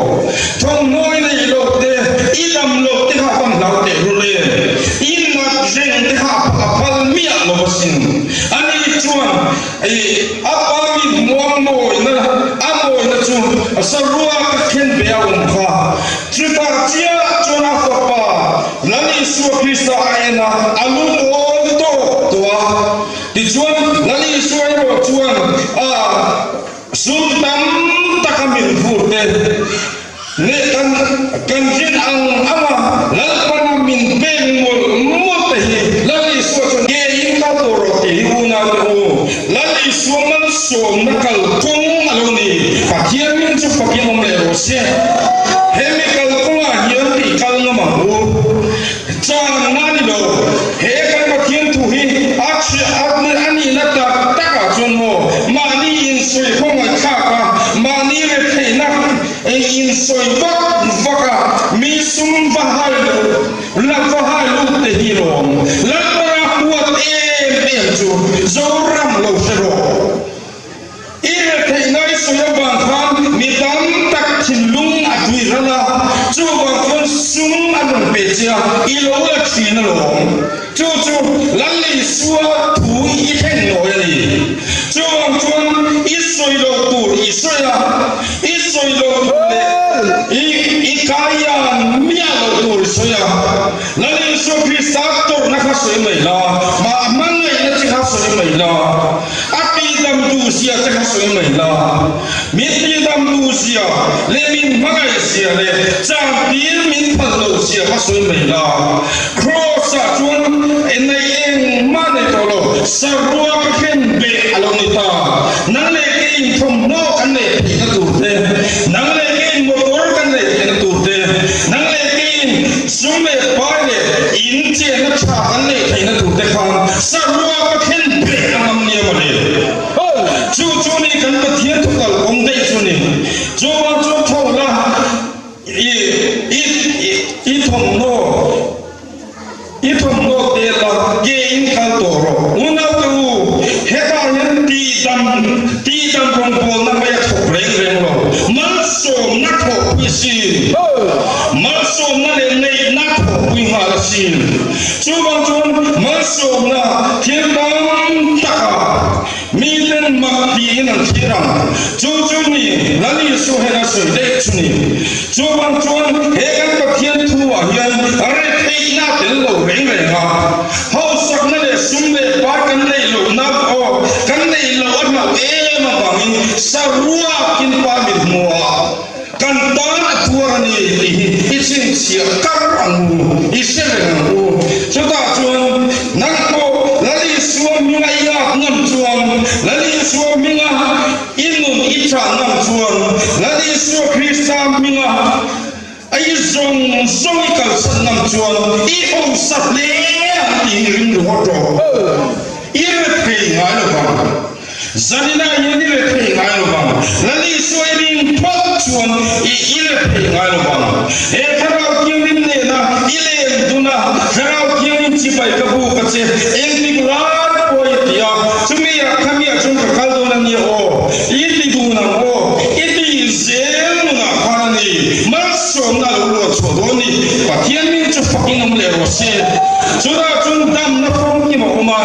S1: Thawmhnaw i neih loh te, i dam loh te kha va hlau tehlul em? I nat reng te kha a phal miah lo asin. Ani chuan i a pa mi hmuam mawina, a mawina chu saruak ka khen ve a awm kha. Chutah chiah chuan a fapa Lal Isua Krista a en a, a lungawi tawk tawh a. Tichuan, Lal Isua erawh chuan a sum tam taka min vur te leh kan kan rin ang anga Lalpana min pek mawlh mawlh te hi Lal Isua chuan ke in kal tawh rawh tih hi unaute u Lal Isua malsawmna kalkawng a lo ni. Pathian min chu fakin awm leh rawh se. Hemi kalkawngah hian tih kal ngam ang u. Channa a ni lo. He kan Pathian thu hi a a nihna tak takah chuan maw mahni insawi khawngaihthlak a, mahni retheihna insawi vak vak a, mi sum va hai loh la va hai lut te hi lawm. Lalpara huat em em chu Zoram lo hre rawh. I retheihna i sawi avang khan mi tam tak thinlung a tui ral a, chuvang chuan sum a rawn pe che a, i lo la thin alawm. Chu chu Lal Isua thu i thleng nawi a ni. Chuvang chuan i sawi loh tur i sawi a, i sawi loh tur leh i i kaian miah loh tur i sawi a. Lal Isua Krista tawrhna kha sawi mai la, mah hmangaihna che kha sawi mai la. A tihdam duh zia te kha sawi mai la, min tihdam duh zia leh min hmangaih zia leh changtir min phal loh zia kha sawi mai la. Kraws ah chuan nei engmah nei tawh lo, saruak a khen beh a lo ni ta. Nang leh keiin thawmhnaw kan neih theihna tur te, nang leh keiin motor kan neih theihna tur te, nang leh keiin sum leh pai leh in chenna tha kan neih theihna tur te khan saruak a khen beh a ngam nia mawle. Chu chu ni kan Pathian thu kal awm daih chu ni. Chuvang chuan tho la i i i thawmhnaw i thawmhnaw te la ke in kal tawh rawh. Unaute u, hetah hian tihdam tihdam rawngbawlna mai a thawk reng reng lo. Malsawmna thawhpui a sin. Malsawmna leh neihna thawhpui nghal a sin. Chuvang chuan malsawmna thil tam taka miten mak tiin an thlir ang. Chu chu ni Lal Isua hian a sawi daih chu ni. Chuvang chuan he kan Pathian thuah hian retheihna a tel lo reng reng a. Hausakna leh sum leh pai kan neih lohna aw kan neih loh a hlauh em avangin saruakin pa mit hmuhah Kan tan a tuar a ni tih hi i chhinchhiah kar ang u, i hre reng ang u. Chutah chuan nang pawh Lal Isua hminga i lak ngam chuan. zawng i kalsan ngam chuan i hausa hle ang tiin i ring ringawt rawh. I rethei ngai lo vang. Zaninah hian i rethei ngai lo vang. Lal Isua i ring phawt chuan i i rethei ngai lo vang. He Thlarau Thianghlim nena i len dun a, Thlarau Thianghlim chibai ka buk a che, engtik lai pawh i ti a, chumi ah khamiah chuan ka kal dawn a nia aw, i ti dun ang aw, i ti zel nunah khan a ni, malsawmna a lo luah chhuah dawn ni, Pathian min chu fakin awm leh rawh se. Chutah chuan damna famkim a awm a.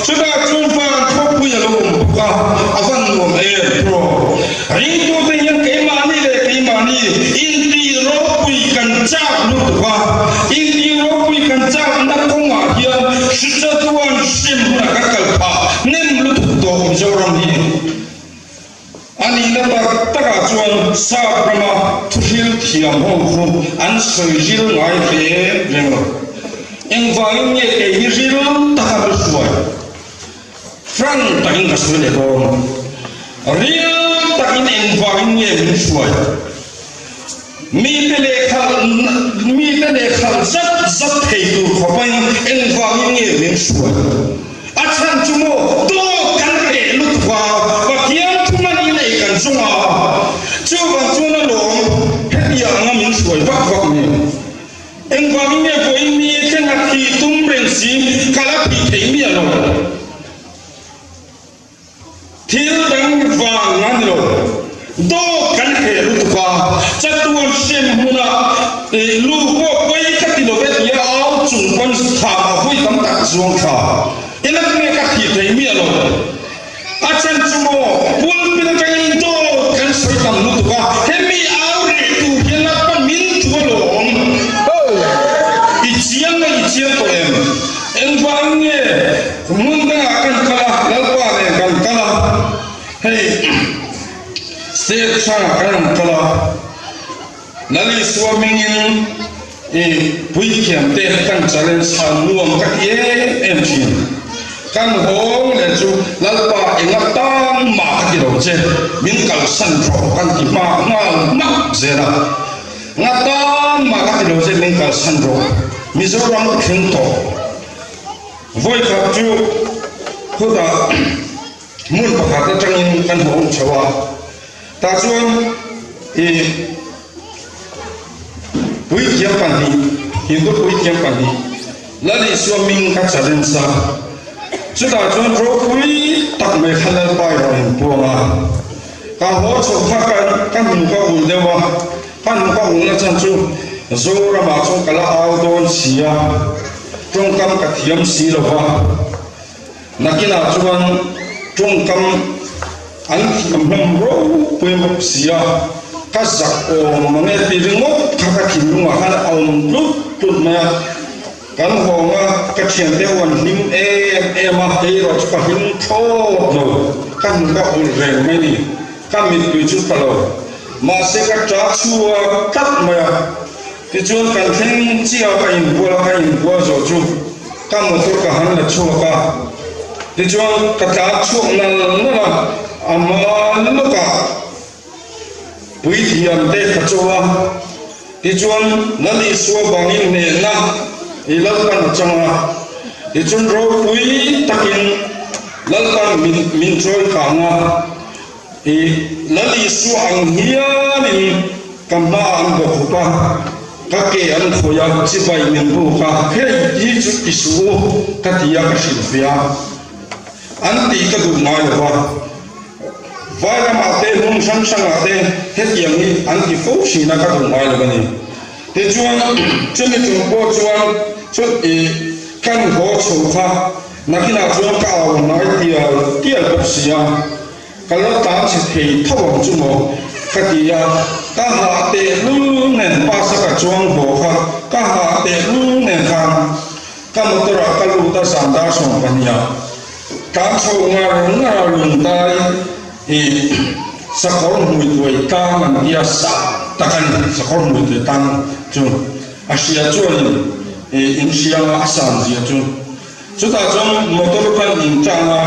S1: Chutah chuan van khawpui a lo awm bawk a, a van nuam em bro. Ringtute hian keimahni leh keimahni intih ropui kan chak lutuk a, intih ropui kan chakna kawngah hian hrichatuan hrem hunah kan kal phah hnem lutuk tawh Mizoram hi. A nihna tak takah chuan Sap rama thuhril thiam ho khu an sawi ril ngai hle reng lo. Engvangin nge kei hi ril taka ka hruai? Frank takin ka sawi leh dawn. Ril takin engvangin nge min hruai? Mite lehkhalh mite lehkhalh zat zat thei tur khawpain engvangin nge min hruai? A chhan chu maw dawt kan reh lutuk a, Pathian thu hman in ei kan zawng a, chuvang chuan a lawm hetiang anga min hruai vak vak ni. Engvangin nge vawiin mi thleng a thih tum reng si ka la thih theih miah lo. Thil dang vang a ni lo. Dawt kan hreh lutuk a, chatuan hrem hmunah lu pawh pawi ka ti lo ve tia au chung pawn thla a vawi tam tak zuang thla. Eng nge ka thih thei miah lo. A chhan chu maw pulpit atangin dawt kan sawi tam lutuk a, hemi au reh tur hian Lalpa min tu alawm. I chiang nge i chiang tawh em? Engvangin nge hmun dangah kan kal a, Lalpa nen kan kal a, hei state hrangah kan rawn kal a, Lal Isua hmingin i puithiam te kan challenge a nuam ka ti em em thin. Kan hawng leh chu Lalpa enga tan mah ka ti lo che, min kalsan rawh kan ti hma nghal hmak zel a. Nga tan mah ka ti lo che min kalsan rawh Mizoram ka thleng tawh. Vawikhat chu khutah hmun pakhat atangin kan hawng chho a, tah chuan i puithiam pahnih, Hindu puithiam pahnih Lal Isua hming ka challenge a, chutah chuan ropui tak mai kha Lalpa i rawn inpuang a. Ka haw chho kha ka ka hnu ka ul deuh a, ka hnu ka ulna chan chu Zoramah chuan ka la au dawn si a, tawngkam ka thiam si lo va, nakinah chuan tawngkam an thiam hlawm ropui bawk si a, ka zak awm mange ti ringawt kha ka thinlungah khan a awm tlut tlut mai a. Kan hawng a, ka thiante ho an hlim em em a, kei erawh chu ka hlim thlawt lo, ka hmu ka ulh reng mai ni, ka mittui chu ka lo, mahse ka ṭah chhuak tlat mai a, tichuan kan thleng chiah a ka inbual a, ka inbual zawh chu ka motor ka han la chhuak a, tichuan ka tlan chhuak nal nal a, a hma lawkah. Puithiam te ka chaw a, tichuan Lal Isua vangin hnehna i Lalpan a chang a, tichuan ropui takin Lalpan min min chawi kang a, i Lal Isua ang hianin ka hma an bawkhup a, ka ke an khawih a, chibai min buk a, hei hi chu ti suh u ka ti a ka hrilhfiah a, an tih ka duh ngai lo va. Vai ramah te hmun hrang hrangah te hetiang hi an ti fo thin a ka duh ngai lo a ni. Tichuan chumi chung pawh chuan chu i kan haw chho kha nakinah chuan ka au hnai tial tial bawk si a, ka la tlan chhe thei tho ang chu maw ka ti a, ka hah tehlul nen bus a ka chuang haw kha ka hah tehlul nen khan ka motor ah ka lut a zan dar 12 ah. Tlang chho ngar ngar a lungdai i sakawr hmui tuai tlang an tia sa tak a ni. Sakawr hmui tuai tlang chu a hria chuanin i inhria a san zia chu. Chutah chuan motor khan intang a,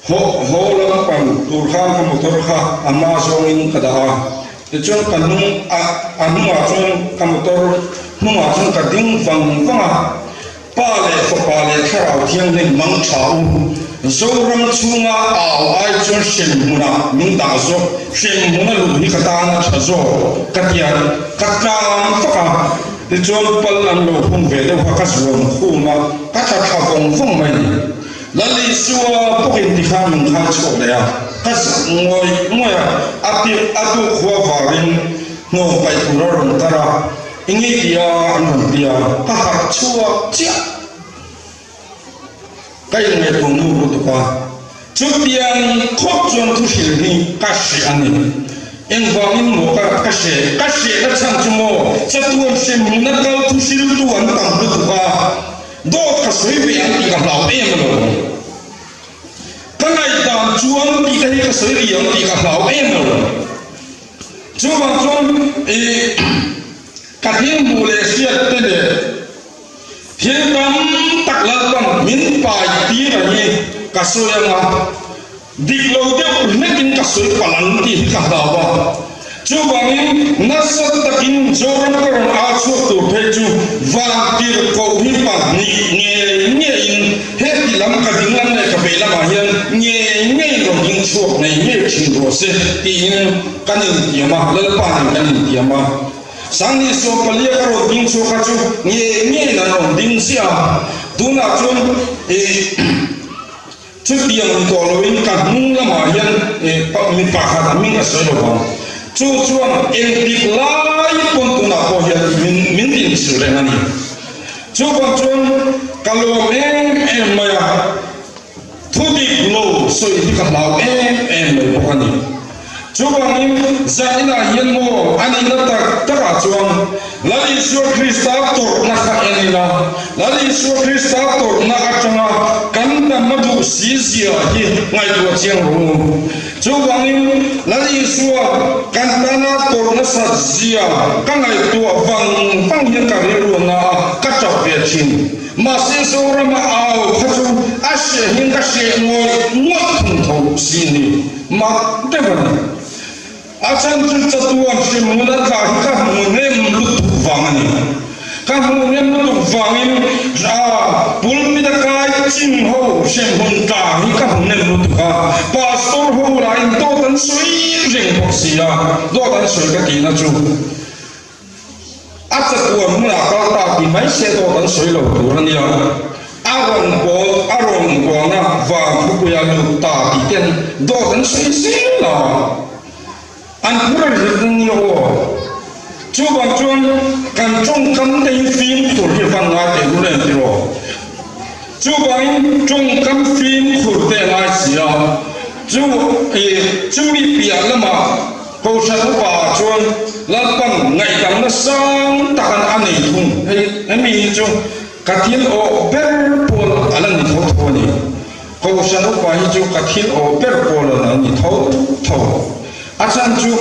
S1: haw haw lampang tur khan ka motor kha a hma zawngin ka dah a. Tichuan ka hnung a a hnungah chuan ka motor hnungah chuan ka ding vang vang a, Pa leh Fapa leh Thlarau Thianghlim mang tha u, Zoram chhunga au ai chuan hremhmunah min dah zawk, hremhmuna luh hi ka tan a tha zawk ka ti a, ka tlan vak a, tichuan pal an lo hung ve deuh kha ka zuam khum a, ka tla thla vawng vawng mai a ni. Lal Isua bawkin tikhan min khai chhuak leh a, ka zak ngawih ngawih a, a tirh a tuk khua varin hnawm paih tur a rawn tar a, i ngei ti a an rawn ti a, ka harh chhuak chiah. Ka inngaihtuah nur lutuk a, chutiang khawp chuan thu hrilh hi ka hreh a ni. Engvangin maw ka ka hreh? Ka hrehna chhan chu maw chatuan hremhmuna kal thu hriltu an tam lutuk a, Dawt ka sawi ve ang tih ka hlau em alawm. Ka ngaihdan chuan tih te hi ka sawi rih ang tih ka hlau em alawm. Chuvang chuan ih ka thil hmuh leh hriat te leh thil tam tak Lalpan min pai tir ang hi ka sawi ang a. Dik lo deuh hlekin ka sawi palh ang tih hi ka hlau a. Chuvangin nasa takin Zoram ka rawn au chhuak tur phei chu vantirhkoh hi pahnih ngei ngeiin heti lam ka ding lam leh ka vei lamah hian ngei ngeiin rawn ding chhuak ngei ngei thin rawh se tiin kan intiam a, Lalpa nen kan intiam a. Sangni Sawmpalia ka rawn ding chhuak kha chu ngei ngeiin an rawn ding ziah a, tunah chuan ih. Chutiang ni tawh loin ka hnung lamah hian mi pakhat a hming ka sawi lo vang. Chu chuan engtik lai pawn tunah pawh hian min min tinchilh reng a ni. Chuvang chuan ka lawm em em mai a, thu dik lo sawi hi ka hlau em em mai bawk a ni. Chuvangin zan inah hian maw a nihna tak takah chuan Lal Isua Krista tawrhna kha en ila, Lal Isua Krista tawrhna atanga kan damna duh si zia hi ngaihtuah chiang rawh u. Chuvangin Lal Isua kan tana tawrhna sat zia ka ngaihtuah vang vang hian ka rilru a na a, ka tap ve thin. Mahse Zorama au kha chu a hrehin ka hreh ngawih ngawih thung tho si ni. Mak deuh a ni. A chhan chu chatuan hremhmun a tla hi ka hmu hnem lutuk vang a ni. Ka hmu hnem lutuk vangin a pulpit a kai chin ho hremhmun tla hi ka hmu hnem lutuk a. Pastor ho lahin dawt an sawi reng bawk si a, dawt an sawi ka tihna chu A chatuan hmunah kal ta ti mai se dawt an sawi lo tur a nia. A rawn pawl, a rawn kualna vang khupuia lut ta tih ten dawt an sawi zel a. An phur a rit a nia aw. Chuvang chuan kan tawngkam te hi fimkhur hi van ngai teh lul em tiraw? Chuvangin tawngkam fimkhur te a ngai si a. Chu i chumi piah lamah Kohhran upa ah chuan Lalpan ngaihdamna sang tak an a nei thung. Hei hemi hi chu ka thil awh ber pawl a la ni tho tho a ni. Kohhran upa hi chu ka thil awh ber pawl a la ni tho tho. A chhan chu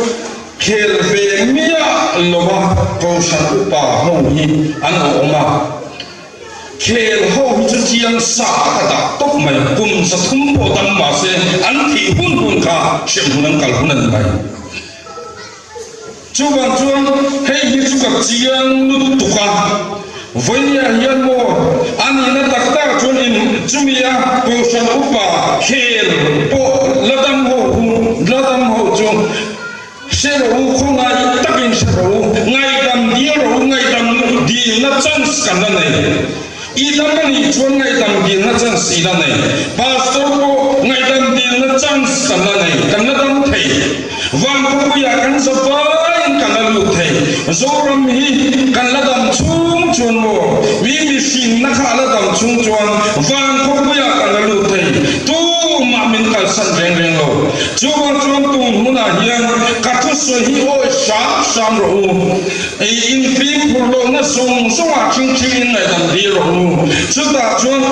S1: khel ve miah lova Kohhran upa ho hi an awh awm a. Khel ho hi chu chiang sa ah ka dah tawp mai, kum 300 pawh dam mah se an thih hun hun kha hremhmun an kal hun a ni mai. Chuvang chuan hei hi chu ka chiang lutuk a, vawinia hian maw a nihna tak tak chuan in chumi a Kohhran upa khel pawh la dam ho hu la dam ho chu Hre rawh u, khawngaih takin hre rawh u, ngaihdam dil rawh u, ngaihdam dilna chance kan la nei. I dam a nih chuan ngaihdam dilna chance i la nei. Pastor pawh ngaihdam dilna chance kan la nei, kan la dam thei. Vankhawpuiah kan za vaiin kan la lut thei. Zoram hi kan la dam chhung chuan maw, mi mihrinna kha a la dam chhung chuan Vankhawpuiah kan la lut thei. Tumah min kalsan reng reng lo. Chuvang chuan tun hunah hian ka thusawi hi awi hram hram rawh u. I infimkhur lohna zawng zawngah thingthing in ngaihdam dil rawh u. Chutah chuan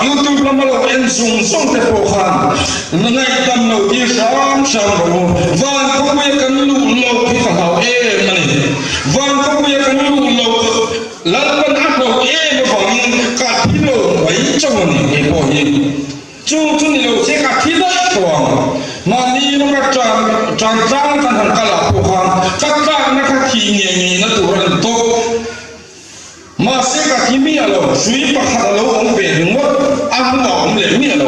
S1: YouTube lama lo en zawng zawng te pawh khan ngaihdam lo dil hram hram rawh u. Van khawpuia kan luh loh hi ka hlau em a ni. Van khawpuia kan luh loh Lalpan a hlauh em avangin ka thi lo mai chauh a ni he pawh hi. Chu chu ni lo che ka thi daih tawh ang. Mahni lawka tan tan tlang kan han kal ah pawh khan ka tlakna kha thih ngei ngeina tur a ni tawp. Mahse ka thi miah lo, hrui pakhat a lo awm ve ringawt, a hnu a awm leh miah lo.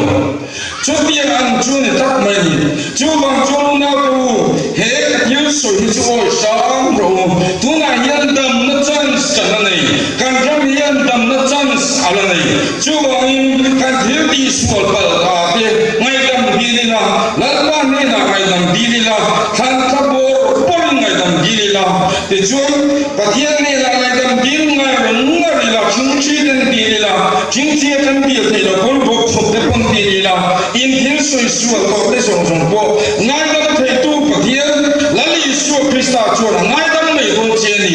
S1: Chutiang ang chu ni tak mai a ni. Chuvang chuan unaute u, he ka thil sawi hi chu awi hrang rawh u. Tunah hian damna chance kan la nei, kan ram hian damna chance a la nei. Chuvangin kan thil tihsual palh ta te ngaihdam dil ila, Lalpa hnenah ngaihdam dil ila, thlan thla bawr bawrin ngaihdam dil ila, tichuan Pathian hnenah ngaihdam dil ngai reng ngar ila, thingthi ten dil ila, thingthi a kan dil theih loh pawn bawk khawp te pawn dil ila, in thil sawi sual tawh te zawng zawng pawh ngaidam theitu Pathian Lal Isua Krista chuan a ngaidam mai dawn che a ni.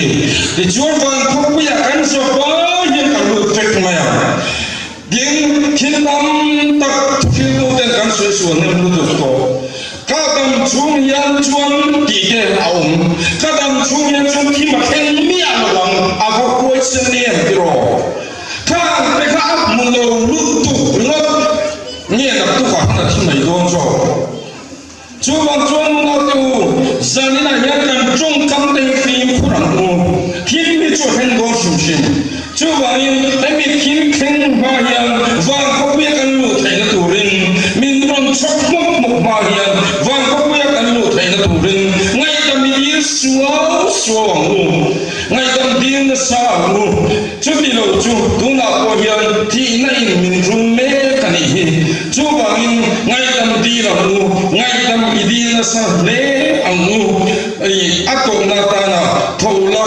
S1: Tichuan van khawpuiah kan zawpa hian kan lut vek mai a, tin thil tam tak thuhriltuten kan sawi sual hnem lutuk tawh. Ka dam chhung hian chuan tih te a awm, ka dam chhung hian chuan thim a thleng miah lo ang, a va huai chiang em tiraw? Khang te kha a hmu lo lutuk ringawt nge naktukah khan a thi mai dawn zawk. Chuvang chuan unaute u, zaninah hian kan tawngkam te hi fimkhur ang u. Thil hi chu a thleng dawn hrim hrim. Chuvangin hemi thil thleng hma hian van khawpuia kan luh theihna turin, min rawn chhawk hmawk hmawk hma hian van khawpuia kan luh theihna turin ngaihdam i dil suau suau ang u. Ngaihdam dil nasa ang u. Chuti lo chu tunah pawh hian thihna in min rum mek a nih hi. Chuvangin ngaihdam dil ang u, ngaihdam i dil nasa hle ang u. I a tawhna atana tho la,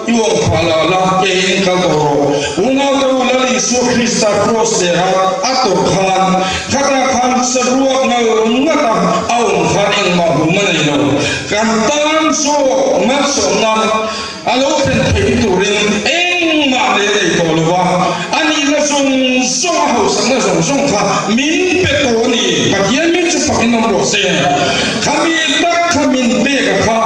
S1: i uang phah la la, ke in kal tawh rawh. Unaute u Lal Isua Krista kraws leh a a tawrh khan, khatah khan saruak ngal ngat a a awm khan engmah hum a nei lo. Kan tan zawk malsawmna A lo thlen theih turin engmah leh nei tawh lo va, a nihna zawng zawng, a hausakna zawng zawng kha min pe tawh a ni. Pathian min chu fakin awm rawh se. Khami tak kha min pek a kha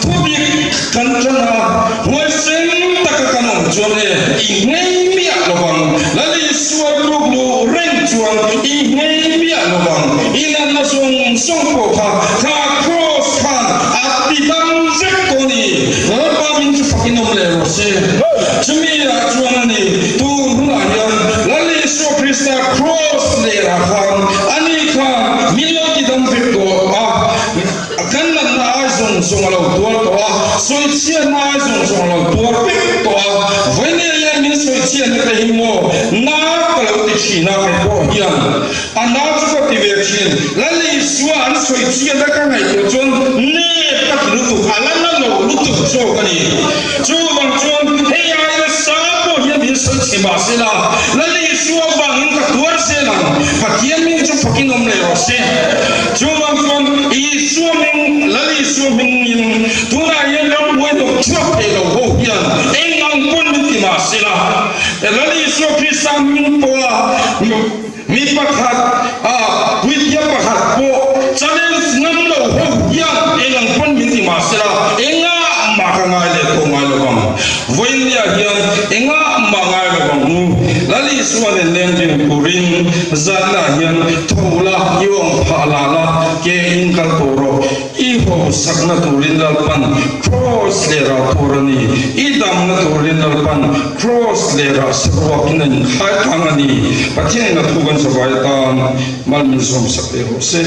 S1: thudik kan tan a, huaisen taka kan awm chuan e, i nghei miah lo vang. Lal Isua tluk luh reng chuan i nghei miah lo vang. I natna zawng zawng pawh kha kha Kraws khan a ti dam vek tawh a ni. Lalpa min chu fakin awm leh rawh se. Chumi ah chuan a ni, tun hunah hian Lal Isua Krista Kraws lerah khan ani khan min lo ti dam vek tawh a, kan natna ai zawng zawng a lo tuar tawh a, sawichhiatna ai zawng zawng a lo tuar vek tawh a, vawinia hian min sawichhiatna te hi maw na ka lo ti thin a kei pawh hian A nau chu ka ti ve thin. Lal Isua an sawi chiat a ka ngaihtuah chuan nep ka ti lutuk, a la na lo lutuk zawk a ni. Chuvang chuan hei ai nasa pawh hian min sawi chhe mah se la, Lal Isua vangin ka tuar zel ang, Pathian hming chu fakin awm leh rawh se. Chuvang chuan Isua hming, Lal Isua hmingin tunah hian rambuai hnawk chhuak thei lo ho hian eng ang pawn min ti mah se la, Lal Isua Krista hming pawha Mi pakhat a puithiam pakhat pawh challenge ngam lo ho hian eng ang pawn min ti mah sela engah mah ka ngai leh tawh ngai lo vang. Vawiinniah hian engah mah ngai lo vang u. Lal Isua nen leng ding turin zanah hian tho la, i awm phah la la, ke in kal tawh rawh. I hausakna turin Lalpan Kraws lerah tur a ni. I damna turin Lalpan Kraws lerah saruakin a inkhai tlang a ni. Pathianin a thu kan zavai atan mal min zawmsak leh rawh se.